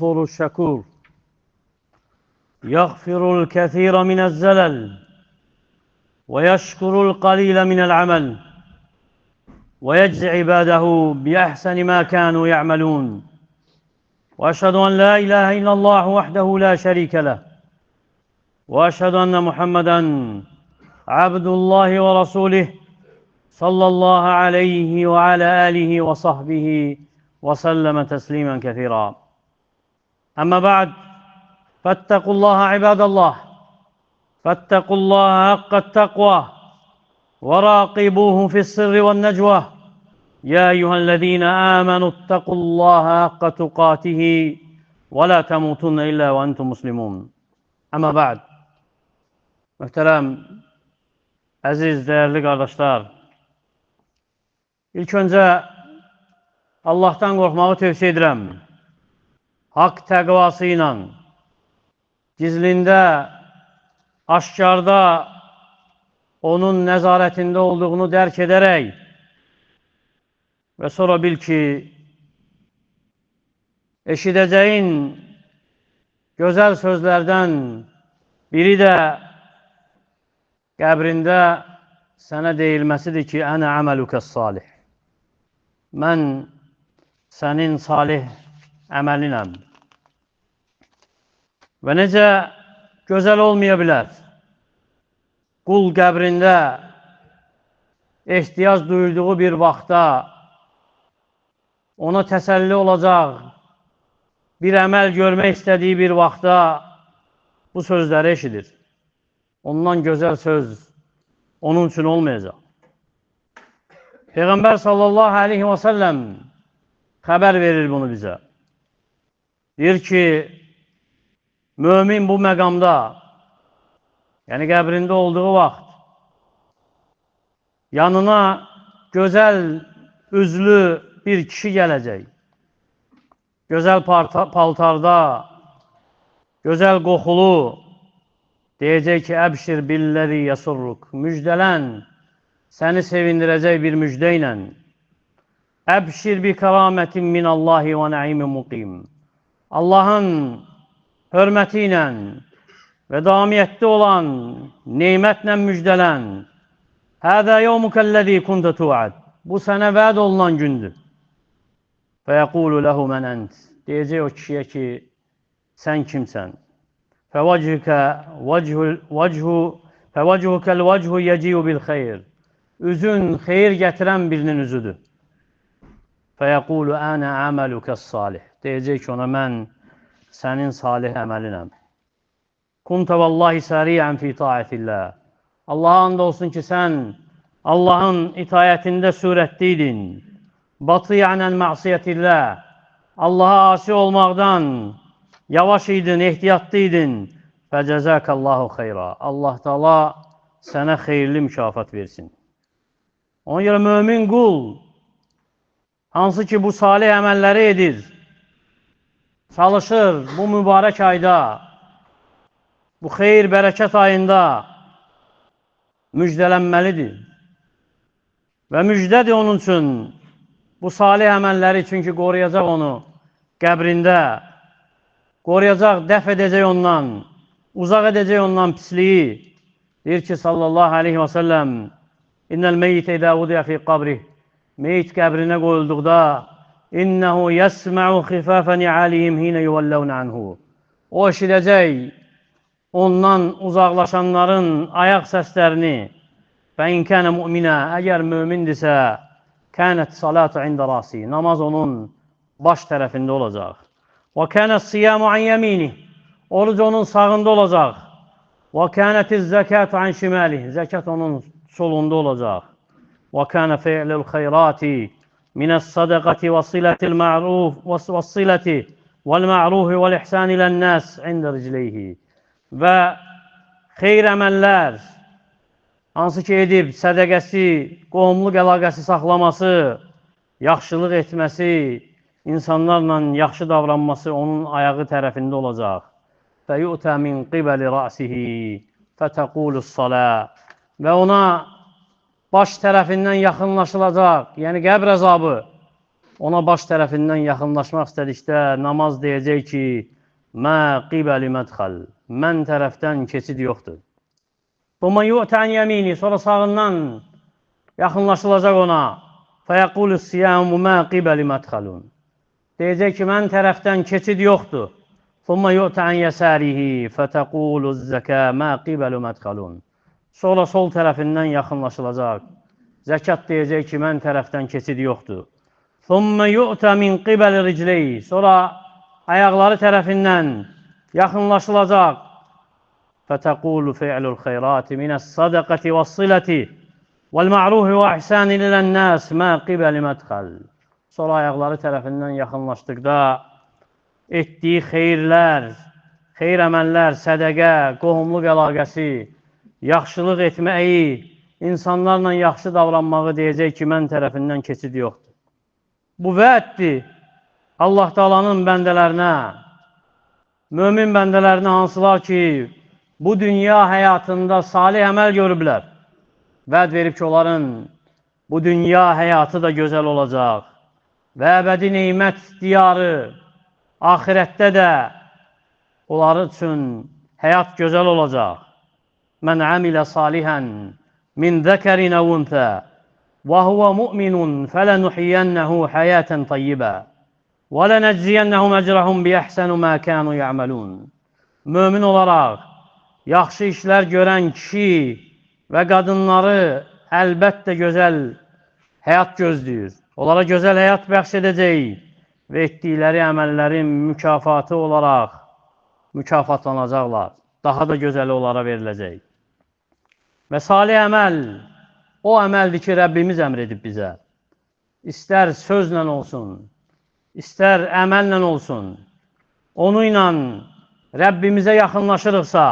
الغفور الشكور يغفر الكثير من الزلل ويشكر القليل من العمل ويجزي عباده بأحسن ما كانوا يعملون. وأشهد أن لا إله إلا الله وحده لا شريك له، وأشهد أن محمدا عبد الله ورسوله صلى الله عليه وعلى آله وصحبه وسلم تسليما كثيرا. أما بعد، فاتقوا الله عباد الله، فاتقوا الله حق التقوى وراقبوه في السر والنجوى. يا أيها الذين آمنوا اتقوا الله حق تقاته ولا تموتن إلا وأنتم مسلمون. Amma ba'd. Möhtərəm, əziz, dəyərli qardaşlar, ilk öncə Allahdan qorxmağı tövsiyə edirəm. Haqq təqvası ilə, gizlində, aşkarda onun nəzarətində olduğunu dərk edərək və sonra bil ki, eşidəcəyin gözəl sözlərdən biri də qəbrində sənə deyilməsidir ki, ənə əməlükəs salih. Mən sənin salih əməlinəm. Və necə gözəl olmaya bilər? Qul qəbrində ehtiyac duyduğu bir vaxtda ona təsəlli olacaq, bir əməl görmək istədiyi bir vaxtda bu sözləri eşidir. Ondan gözəl söz onun üçün olmayacaq. Peyğəmbər sallallahu aleyhi və səlləm xəbər verir bunu bizə. Deyir ki, mömin bu məqamda, yəni qəbrində olduğu vaxt, yanına gözəl üzlü bir kişi gələcək. Gözəl paltarda, gözəl qoxulu, deyəcək ki, əbşir billəzi yasurruk, müjdələn, səni sevindirəcək bir müjdə ilə. Əbşir bi kəramətin minallahi və nəimin muqim. Allahın hörməti ilə və daimiyyətdə olan nemətlə müjdələn. Həzə yevmukəl-ləzi kuntə tu'ad. Bu sənə vəd olunan gündür. Fəyəqulu ləhu mən ənt. Deyəcək o kişiyə ki, sən kimsən? Fəvəchukəl-vəchu yeciyu bil-xeyr. Üzün xeyir gətirən birinin üzüdür. Fəyəqulu ənə əməlükəs-salih. Deyəcək ki, ona mən sənin salih əməlinəm. Kuntə vallahi səriən fi taətillah. Allaha and olsun ki, sən Allahın itayətində sürətli idin. Batiyənən məsiyyətillah. Allaha asi olmaqdan yavaş idin, ehtiyatlı idin. Fəcəzəkəllahu xeyra. Allah Teala sənə xeyirli mükafat versin. Ona görə mömin qul, hansı ki bu salih əməlləri edir, çalışır bu mübarək ayda, bu xeyir, bərəkət ayında müjdələnməlidir. Və müjdədir onun üçün bu salih əməlləri, çünki qoruyacaq onu qəbrində, qoruyacaq, dəf edəcək ondan, uzaq edəcək ondan pisliyi. Deyir ki, sallallahu aleyhi və səlləm, İnnəl meyyitə idə vudiyə fi qabrih. Meyit qəbrinə qoyulduqda, İnnəhu yəsməu xifafə ni'alihim hinə yuvəllevnə anhu. O eşidəcək ondan uzaqlaşanların ayaq səslərini. Fə in kənə müminə, əgər mömindirsə, kənət salatu ində rasi. Namaz onun baş tərəfində olacaq. Və kənət siyamu an yəminih. Oruc onun sağında olacaq. Və kənətiz zəkatu an şimalih. Zəkat onun solunda olacaq. Və kənə fi'lul xeyrati minəs-sədəqəti və-silətil ma'ruf və-siləti vəl-ma'ruf vəl-ihsan ilən-nas ində ricleyhi. Və xeyr əməllər, hansı ki edib sədəqəsi, qohumluq əlaqəsi saxlaması, yaxşılıq etməsi, insanlarla yaxşı davranması onun ayağı tərəfində olacaq. Fəyu'tə min qibəli ra'sihi fətəqulus-salə. Və ona baş tərəfindən yaxınlaşılacaq, yəni qəbr əzabı Ona baş tərəfindən yaxınlaşmaq istədikdə namaz deyəcək ki, Mə qibəli mədxəl, mən tərəfdən keçid yoxdur. Thumma yu'tə an yəmini, sonra sağından yaxınlaşılacaq ona. Fəyəqulu siyamu mə qibəli mədxəlun. Deyəcək ki, mən tərəfdən keçid yoxdur. Thumma yu'tə an yəsərihi, fətəqulu zəkə mə qibəli mədxəlun. Sonra sol tərəfindən yaxınlaşılacaq. Zəkat deyəcək ki, mən tərəfdən keçid yoxdur. Thumma yu'tə min qibəli ricleyhi. Sonra ayaqları tərəfindən yaxınlaşılacaq. Fətəqulu fi'lul xeyrati minəs-sədəqəti vəs-siləti vəl-ma'rufi və ihsani ilən-nas mə qibəli mədxəl. Sonra ayaqları tərəfindən yaxınlaşdıqda etdiyi xeyirlər, xeyir əməllər, sədəqə, qohumluq əlaqəsi, yaxşılıq etməyi, insanlarla yaxşı davranmağı deyəcək ki, mən tərəfindən keçid yoxdur. Bu vəddir Allah Taala'nın bəndələrinə, mömin bəndələrinə, hansılar ki, bu dünya həyatında salih əməl görüblər. Vəd verib ki, onların bu dünya həyatı da gözəl olacaq və əbədi neymət diyarı axirətdə də onlar üçün həyat gözəl olacaq. Mən əmilə salihən min zəkərin əv unsə və huvə mu'minun fələnuhiyyənəhu həyətən tayyibə və lənəcziyənəhum əcrəhum bi əhsənu mə kənu yə'məlun. Mömin olaraq yaxşı işlər görən kişi və qadınları əlbəttə gözəl həyat gözləyir. Onlara gözəl həyat bəxş edəcək və etdikləri əməllərin mükafatı olaraq mükafatlanacaqlar. Daha da gözəli onlara veriləcək. Və salih əməl o əməldir ki, Rəbbimiz əmr edib bizə. İstər sözlə olsun, istər əməllə olsun, onunla Rəbbimizə yaxınlaşırıqsa,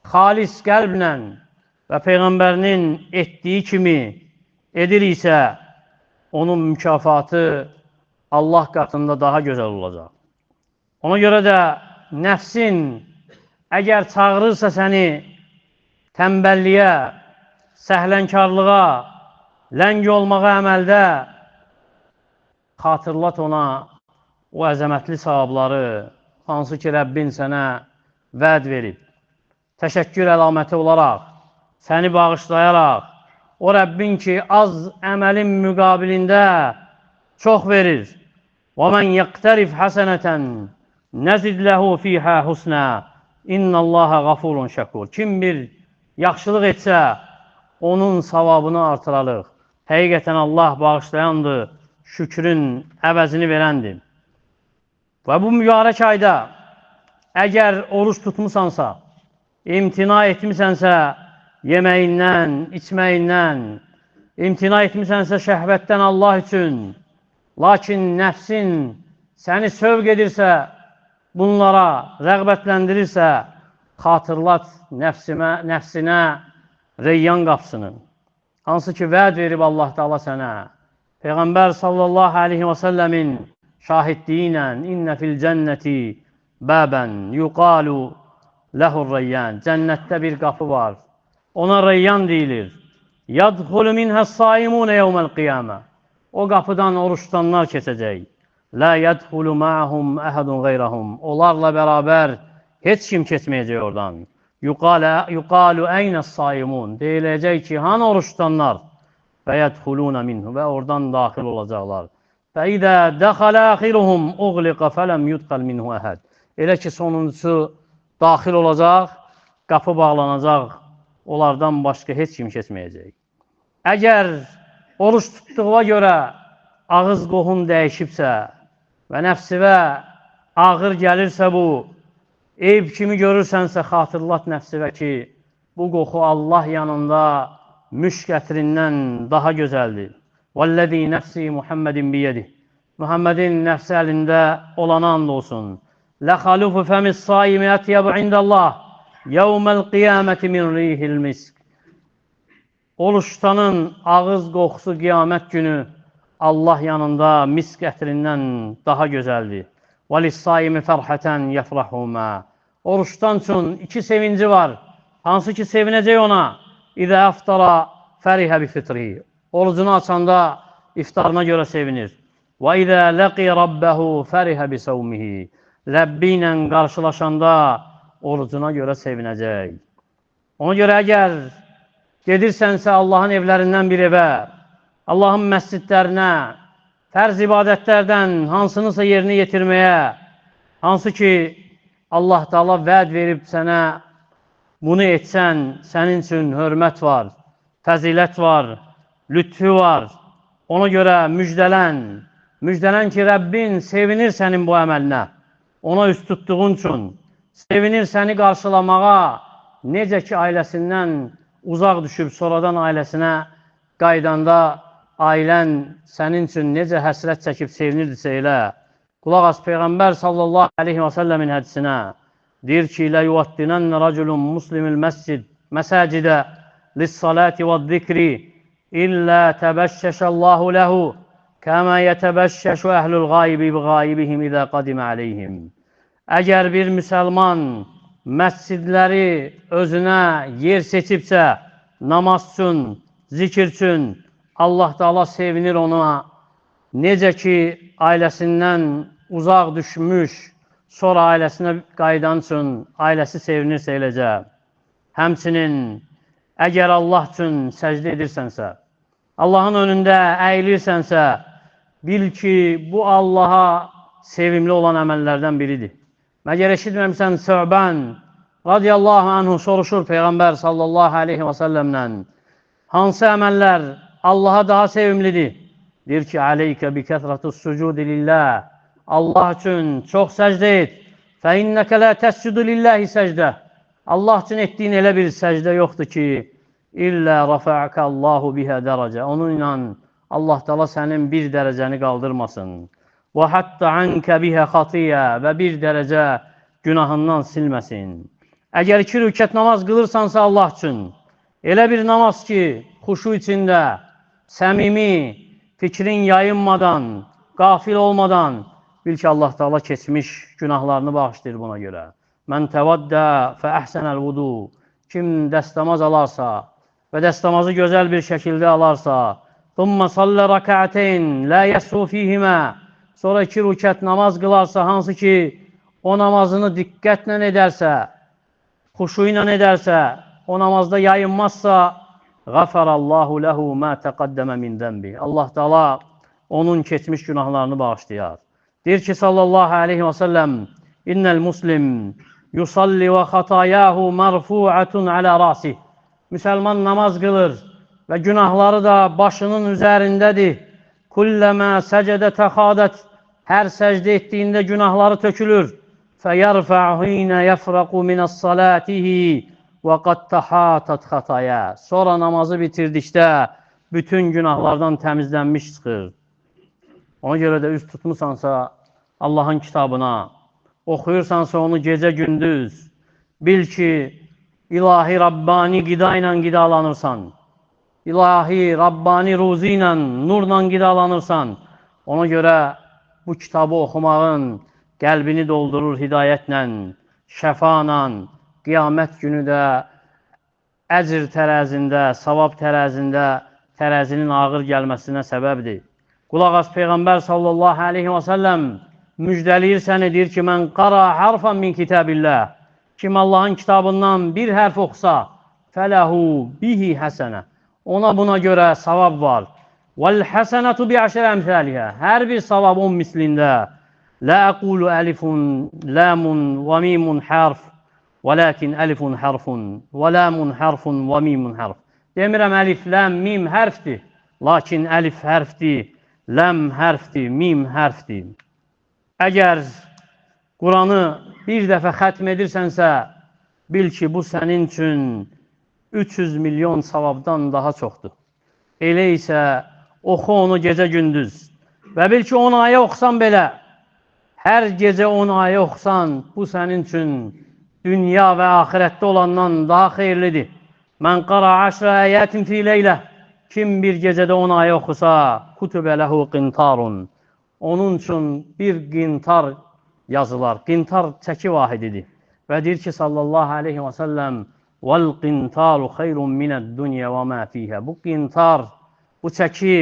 xalis qəlblə və Peyğəmbərinin etdiyi kimi ediriksə, onun mükafatı Allah qatında daha gözəl olacaq. Ona görə də nəfsin əgər çağırırsa səni tənbəlliyə, səhlənkarlığa, ləng olmağa əməldə, xatırlat ona o əzəmətli savabları, hansı ki Rəbbin sənə vəd verib. Təşəkkür əlaməti olaraq, səni bağışlayaraq, o Rəbbin ki, az əməlin müqabilində çox verir. وَمَنْ يَقْتَرِفْ حَسَنَةً نَزِدْ لَهُ فِيهَا حُسْنًا اِنَّ اللّٰهَ غَفُورٌ شَكُورٌ. Kim bir yaxşılıq etsə, onun savabını artırarıq. Həqiqətən Allah bağışlayandır, şükrün əvəzini verəndir. Və bu mübarək ayda əgər oruç tutmusansa, imtina etmisənsə yeməyindən, içməyindən, imtina etmisənsə şəhvətdən Allah üçün, lakin nəfsin səni sövq edirsə, bunlara rəğbətləndirirsə, xatırlat nəfsinə Reyyan qapısını. Hansı ki, vəd verib Allah Teala sənə. Peyğəmbər sallallahu aleyhi və səlləmin şahidliyi ilə innə fil cənnəti bəbən yuqalu ləhur reyyan. Cənnətdə bir qapı var. Ona reyyan deyilir. Yadxulu minhəs-saimunə yevməl qiyamə. O qapıdan oruç tutanlar keçəcək. La yadxulu ma'ahum əhədun qeyrəhum. Onlarla bərabər heç kim keçməyəcək oradan. Yuqalu əynəs-saimun. Deyiləcək ki, hanı oruç tutanlar? Və yədxuluna minhu. Və oradan daxil olacaqlar. Fə idə dəxələ əxiruhum uğliqa fələm yudxəl minhu əhəd. Elə ki, sonuncusu daxil olacaq, qapı bağlanacaq, onlardan başqa heç kim keçməyəcək. Əgər oruç tutduğuna görə ağız qoxun dəyişibsə və nəfsivə ağır gəlirsə bu, eyb kimi görürsənsə xatırlat nəfsivə ki, bu qoxu Allah yanında müşk ətrindən daha gözəldir. Vəllazi nəfsi Muhammedin biyedih. Muhammedin nəfsi əlində olana and olsun. Ləxalufu fəmis saimi ətyabu indəllah yevməl qiyaməti min rihil misk. Oruç tutanın ağız qoxusu qiyamət günü Allah yanında misk ətrindən daha gözəldir. Vəlis-saimi fərhətən yəfrahumə. Oruç tutan üçün iki sevinci var. Hansı ki sevinəcək ona. İzə əftara fərihə bi fitrihi. Orucunu açanda iftarına görə sevinir. Və izə ləqi rabbəhu fərihə bisavmihi. Rəbbi ilə qarşılaşanda orucuna görə sevinəcək. Ona görə əgər gedirsənsə Allahın evlərindən bir evə, Allahın məscidlərinə, fərz ibadətlərdən hansınısa yerinə yetirməyə, hansı ki Allah Teala vəd verib sənə bunu etsən, sənin üçün hörmət var, fəzilət var, lütfü var. Ona görə müjdələn, müjdələn ki, Rəbbin sevinir sənin bu əməlinə, ona üst tutduğun üçün, sevinir səni qarşılamağa, necə ki ailəsindən uzaq düşüb sonradan ailəsinə qaydanda ailən sənin üçün necə həsrət çəkib sevinirdisə elə. Qulaq as Peyğəmbər sallallahu aleyhi və səlləmin hədisinə. Deyir ki, Lə yuvaddinənə rəculun muslimil məscid, məsacidə lissalati və zikri illə təbəşşəşəllahu ləhu kəmə yətəbəşşəşu əhlül qaybi bi qaybihim idə qadimə aleyhim. Əgər bir müsəlman məscidləri özünə yer seçibsə, namaz üçün, zikir üçün, Allah Teala sevinir ona. Necə ki, ailəsindən uzaq düşmüş, sonra ailəsinə qayıdan üçün ailəsi sevinirsə eləcə. Həmçinin, əgər Allah üçün səcdə edirsənsə, Allahın önündə əyilirsənsə, bil ki, bu Allaha sevimli olan əməllərdən biridir. Məgər eşitməmsən Səvbən radiyallahu anhu soruşur Peyğəmbər sallallahu aleyhi və səlləmlə, hansı əməllər Allaha daha sevimlidir? Deyir ki, aleykə bi kəsrətus sucudi lillah. Allah üçün çox səcdə et. Fə innəkə lə təscudu lillahi səcdə. Allah üçün etdiyin elə bir səcdə yoxdur ki, illə rafa'aka Allahu bihə dərəcə. Onunla Allah Teala sənin bir dərəcəni qaldırmasın. Və hətta ankə bihə xatiyyə və bir dərəcə günahından silməsin. Əgər iki rükət namaz qılırsansa Allah üçün, elə bir namaz ki, xuşu içində, səmimi, fikrin yayınmadan, qafil olmadan, bil ki, Allah Teala keçmiş günahlarını bağışlayır buna görə. Mən təvaddə fə əhsənəl vudu. Kim dəstəmaz alarsa və dəstəmazı gözəl bir şəkildə alarsa, thumma sallə rəkəteyn la yəshu fihimə. Sonra iki rükət namaz qılarsa, hansı ki, o namazını diqqətlə edərsə, xuşu ilə edərsə, o namazda yayınmazsa, Ğəfərəllahu ləhu mə təqəddəmə min zənbi. Allah Teala onun keçmiş günahlarını bağışlayar. Deyir ki, sallallahu aleyhi və səlləm, İnnəl muslim yusalli və xatayahu mərfu'atun alə rasih. Müsəlman namaz qılır və günahları da başının üzərindədir. Kulləmə səcədə təxadət. Hər səcdə etdiyində günahları tökülür. Fəyərfə'u hinə yəfrəqu minəs-salatihi və qad təhatat xataya. Sonra namazı bitirdikdə bütün günahlardan təmizlənmiş çıxır. Ona görə də üz tutmusansa Allahın kitabına, oxuyursansa onu gecə gündüz, bil ki, ilahi Rabbani qida ilə qidalanırsan, ilahi Rabbani ruzi ilə, nurla qidalanırsan. Ona görə bu kitabı oxumağın qəlbini doldurur hidayətlə, şəfana, qiyamət günü də əcr tərəzində, savab tərəzində tərəzinin ağır gəlməsinə səbəbdir. Qulaq as Peyğəmbər sallallahu aleyhi və səlləm müjdəliyir səni, deyir ki, mən qara harfan min kitabillah. Kim Allahın kitabından bir hərf oxusa, fələhu bihi həsənə. Ona buna görə savab var. Vəl həsənətu bi əşrə əmsəlihə. Hər bir savab 10 mislində. La əqulu əlifun, lamun və mimun hərf. Vəlakin əlifun hərfun, və lamun hərfun, və mimun hərf. Demirəm əlif, ləm, mim hərfdir. Lakin əlif hərfdir, ləm hərfdir, mim hərfdir. Əgər Quranı bir dəfə xətm edirsənsə, bil ki, bu sənin üçün 300 milyon savabdan daha çoxdur. Elə isə oxu onu gecə gündüz və bil ki, 10 ayə oxusan belə, hər gecə 10 ayə oxusan, bu sənin üçün dünya və axirətdə olandan daha xeyirlidir. Mən qara əşrə əyətin fi leylə. Kim bir gecədə 10 ayə oxusa, kutubə ləhu qintarun. Onun üçün bir qintar yazılar. Qintar çəki vahididir. Və deyir ki, sallallahu aleyhi və səlləm, vəl qintaru xeyrun minəd dünya və mə fiyhə. Bu qintar, bu çəki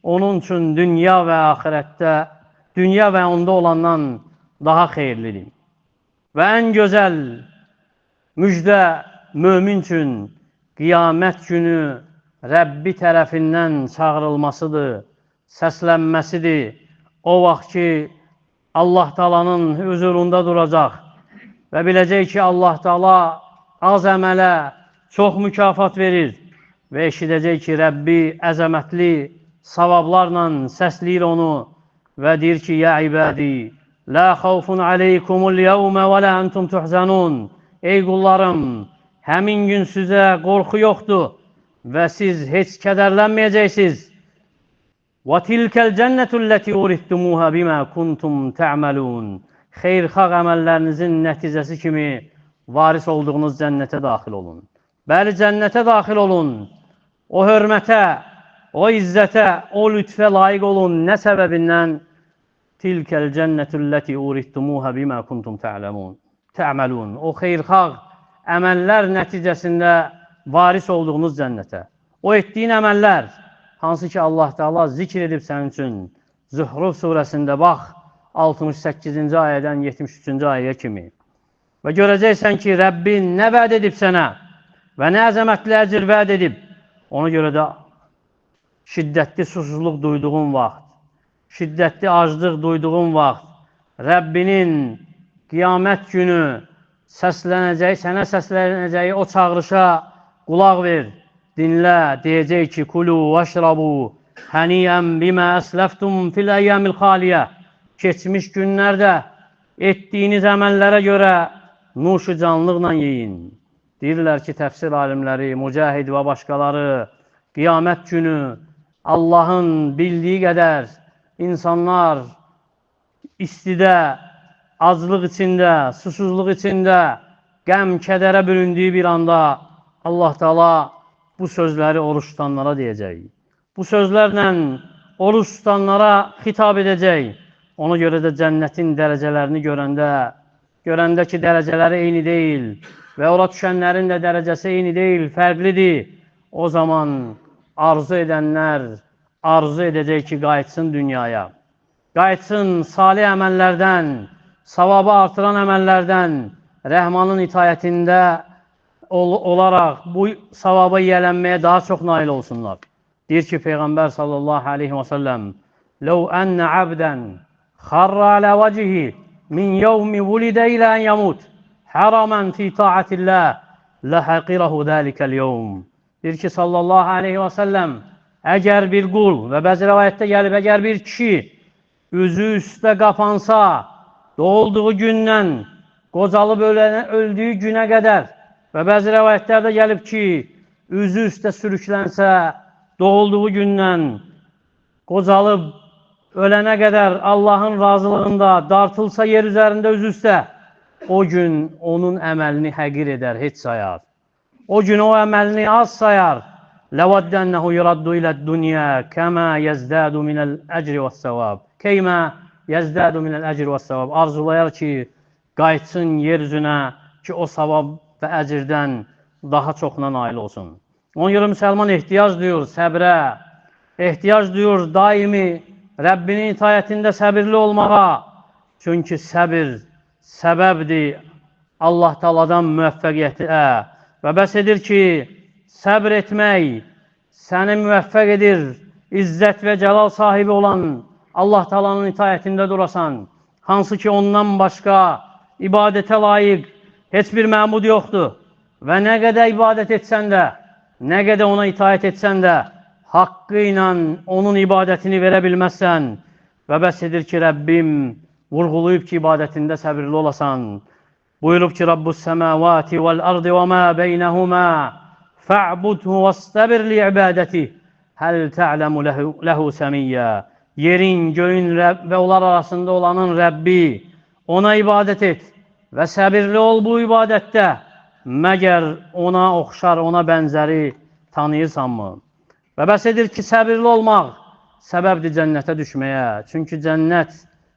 onun üçün dünya və axirətdə, dünya və onda olandan daha xeyirlidir. Və ən gözəl müjdə mömin üçün qiyamət günü Rəbbi tərəfindən çağırılmasıdır, səslənməsidir. O vaxt ki, Allah Taalanın huzurunda duracaq və biləcək ki, Allah Taala az əmələ çox mükafat verir və eşidəcək ki, Rəbbi əzəmətli savablarla səsləyir onu və deyir ki, Yə ibadi, la xavfun aleykumul yevmə və la entum tuhzanun. Ey qullarım, həmin gün sizə qorxu yoxdur və siz heç kədərlənməyəcəksiniz. Və tilkəl cənnətullati urittumuha bima kuntum ta'malun. Xeyirxah əməllərinizin nəticəsi kimi varis olduğunuz cənnətə daxil olun. Bəli, cənnətə daxil olun. O hörmətə, o izzətə, o lütfə layiq olun. Nə səbəbindən? Tilkəl cənnətullati urittumuha bima kuntum ta'lamun. Ta'malun. O xeyirxah əməllər nəticəsində varis olduğunuz cənnətə. O etdiyin əməllər, hansı ki Allah Teala zikr edib sənin üçün Zühruf surəsində bax 68-ci ayədən 73-cü ayəyə kimi. Və görəcəksən ki, Rəbbin nə vəd edib sənə və nə əzəmətli əcr vəd edib. Ona görə də şiddətli susuzluq duyduğun vaxt, şiddətli aclıq duyduğun vaxt, Rəbbinin qiyamət günü səslənəcəyi, sənə səslənəcəyi o çağırışa qulaq ver, dinlə, deyəcək ki, kulu vəşrabu həniyən bimə əsləftum fil əyyəmil xaliyə. Keçmiş günlərdə etdiyiniz əməllərə görə nuşu canlıqla yeyin. Deyirlər ki, təfsir alimləri, Mücahid və başqaları qiyamət günü Allahın bildiyi qədər insanlar istidə, aclıq içində, susuzluq içində, qəm, kədərə büründüyü bir anda Allah Teala bu sözləri oruç tutanlara deyəcək. Bu sözlərlə oruç tutanlara xitab edəcək. Ona görə də cənnətin dərəcələrini görəndə ki, dərəcələri eyni deyil və ora düşənlərin də dərəcəsi eyni deyil, fərqlidir. O zaman arzu edənlər arzu edəcək ki, qayıtsın dünyaya. Qayıtsın salih əməllərdən, savabı artıran əməllərdən, Rəhmanın itayətində olaraq bu savaba yiyələnməyə daha çox nail olsunlar. Deyir ki, Peyğəmbər sallallahu aleyhi və səlləm, Ləv ənə əbdən xarra alə vəcihi min yevmi vulidə ilə ən yamut həramən fi taatillah ləhəqirahu zəlikəl yevm. Deyir ki, sallallahu aleyhi və səlləm, əgər bir qul və bəzi rəvayətdə gəlib, əgər bir kişi üzü üstə qapansa, doğulduğu gündən qocalıb öldüyü günə qədər və bəzi rəvayətlərdə gəlib ki, üzü üstə sürüklənsə, doğulduğu gündən qocalıb ölənə qədər Allahın razılığında dartılsa yer üzərində üzü üstə, o gün onun əməlini həqir edər, heç sayar. O gün o əməlini az sayar. لَوَدَّ أَنَّهُ يُرَدُّ إِلَى الدُّنْيَا كَمَا يَزْدَادُ مِنَ الْأَجْرِ وَالثَّوَابِ. Keymə يَزْدَادُ مِنَ الْأَجْرِ وَالثَّوَابِ. Arzulayar ki, qayıtsın yer üzünə ki, o savab və əcrdən daha çoxuna nail olsun. Ona görə müsəlman ehtiyac duyur səbrə, ehtiyac duyur daimi Rəbbinin itayətində səbirli olmağa. Çünki səbir səbəbdir Allah Taala'dan müvəffəqiyyətə. Və bəs edir ki, səbr etmək səni müvəffəq edir, izzət və cəlal sahibi olan Allah Taala'nın itayətində durasan, hansı ki ondan başqa ibadətə layiq heç bir məbud yoxdur və nə qədər ibadət etsən də, nə qədər ona itaət etsən də, haqqı ilə onun ibadətini verə bilməzsən. Və bəs edir ki, Rəbbim vurğulayıb ki, ibadətində səbirli olasan. Buyurub ki, Rabbus səmavati vəl-ardı və mə beynəhumə fə'budhu vəstəbir li ibadətih həl tə'ləmu ləhu səmiyyə. Yerin, göyün və onlar arasında olanın Rəbbi, ona ibadət et və səbirli ol bu ibadətdə. Məgər ona oxşar, ona bənzəri tanıyırsanmı? Və bəs edir ki, səbirli olmaq səbəbdir cənnətə düşməyə. Çünki cənnət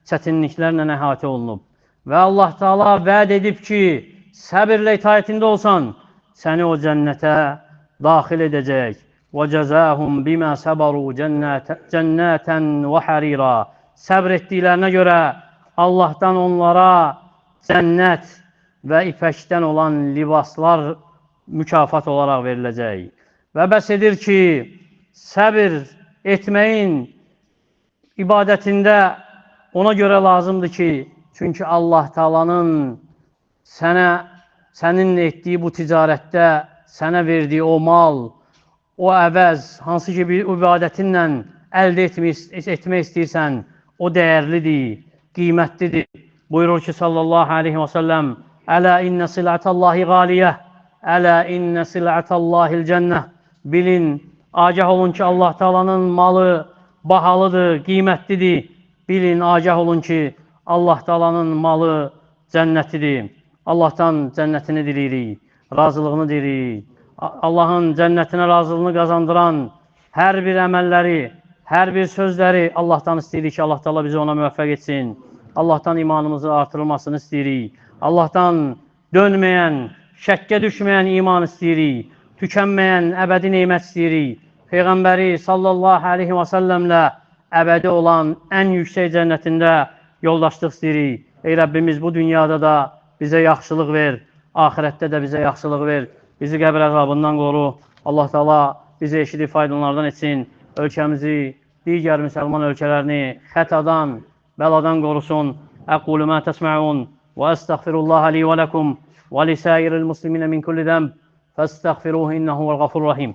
çətinliklərlə əhatə olunub. Və Allah Teala vəd edib ki, səbirlə itaətində olsan, səni o cənnətə daxil edəcək. Və cəzahum bimə səbaru cənnətən və hərira. Səbr etdiklərinə görə Allahdan onlara cənnət və ipəkdən olan libaslar mükafat olaraq veriləcək. Və bəs edir ki, səbir etməyin ibadətində ona görə lazımdır ki, çünki Allah Taala'nın sənə, səninlə etdiyi bu ticarətdə sənə verdiyi o mal, o əvəz, hansı ki bir ibadətinlə əldə etmək istəyirsən, o dəyərlidir, qiymətlidir. Buyurur ki, sallallahu aleyhi və səlləm, Ələ innə silatallahi qaliyyə, ələ innə silatallahil cənnə. Bilin, agah olun ki, Allah Taala'nın malı bahalıdır, qiymətlidir. Bilin, agah olun ki, Allah Taala'nın malı cənnətidir. Allahdan cənnətini diləyirik, razılığını diləyirik. Allahın cənnətinə razılığını qazandıran hər bir əməlləri, hər bir sözləri Allahdan istəyirik ki, Allah Taala bizi ona müvəffəq etsin. Allahdan imanımızı artırılmasını istəyirik. Allahdan dönməyən, şəkkə düşməyən iman istəyirik. Tükənməyən əbədi nemət istəyirik. Peyğəmbəri sallallahu aleyhi və səlləmlə əbədi olan ən yüksək cənnətində yoldaşlıq istəyirik. Ey Rəbbimiz, bu dünyada da bizə yaxşılıq ver, axirətdə də bizə yaxşılıq ver. Bizi qəbir əzabından qoru. Allah Taala bizi eşidib faydalananlardan etsin. Ölkəmizi, digər müsəlman ölkələrini xətadan, bəladan qorusun. Əqulu mə təsməun və əstəğfirullaha li və ləkum və lisairil musliminə min kulli zənb. Fəstəğfiruhu innehu huvel-ğafurur rahim.